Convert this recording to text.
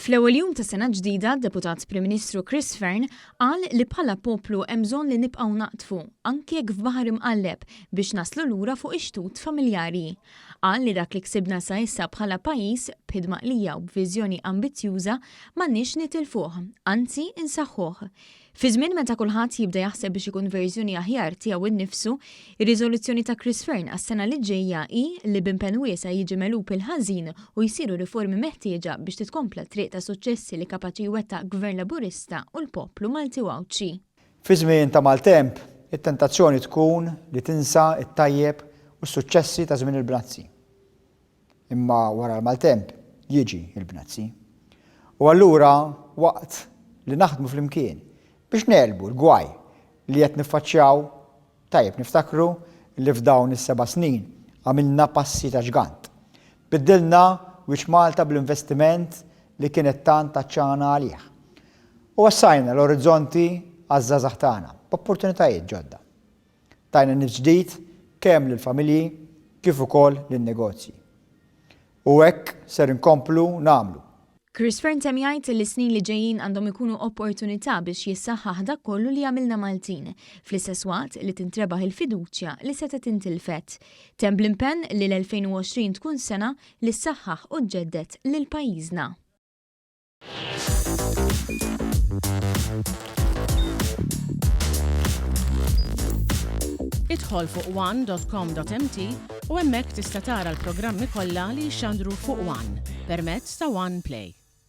Fl-ewwel jum ta' sena ġdida, d-Deputat Prim Ministru Chris Fearne qal li bħala poplu hemm bżonn li nibqgħu naqdfu, anki jekk f'baħar imqalleb, biex naslu lura fuq ix-xtut familjari. Qal li dak li ksibna sa issa bħala pajjiż, b'ħidma qlija u b'viżjoni ambizzjuża, m'għandniex nitilfuh, anzi insaħħuh. Fi żmien meta kulħadd jibda jaħseb biex ikun verżjoni aħjar tiegħu nnifsu, ir-riżoluzzjoni ta' Chris Fearne għas-sena li ġejja hi li b'impenn wiesa' jiġi megħlub il-ħażin u jsiru riformi meħtieġa biex titkompla t-triq ta' suċċessi li kapaċi jwettaq Gvern Laburista u l-poplu Malti u Għawdxi. Fi żmien ta' maltemp, it-tentazzjoni tkun li tinsa t-tajjeb u s-suċċessi ta' żmien il-bnazzi. Imma wara l-maltemp jiġi l-bnazzi. U allura waqt li naħdmu flimkien biex negħlbu l-gwaj li qed niffaċċjaw, tajjeb niftakru li f'dawn is-seba' snin għamilna passi ta' ġgant. Biddilna wiċċ Malta bl-investiment li kienet tant għatxana għalih. U wassajna l-orizzonti għaż-żgħażagħ tagħna b'opportunitajiet ġodda. Tajna nifs ġdid kemm lill-familji kif ukoll lin-negozji. U hekk ser inkomplu nagħmlu. Chris Fearne temm jgħid li s-snin li ġejjin għandhom ikunu opportunità biex jissaħħaħ dak kollu li jagħmilna Maltin, fl-istess waqt li tintrebaħ il-fiduċja li setgħet intilfet. Temm bl-impenn li l-2020 tkun sena li ssaħħaħ u ġġedded lil pajjiżna. Idħol fuq one.com.mt u hemmhekk tista' tara l-programmi kollha li jixxandru fuq One permezz ta' One Play.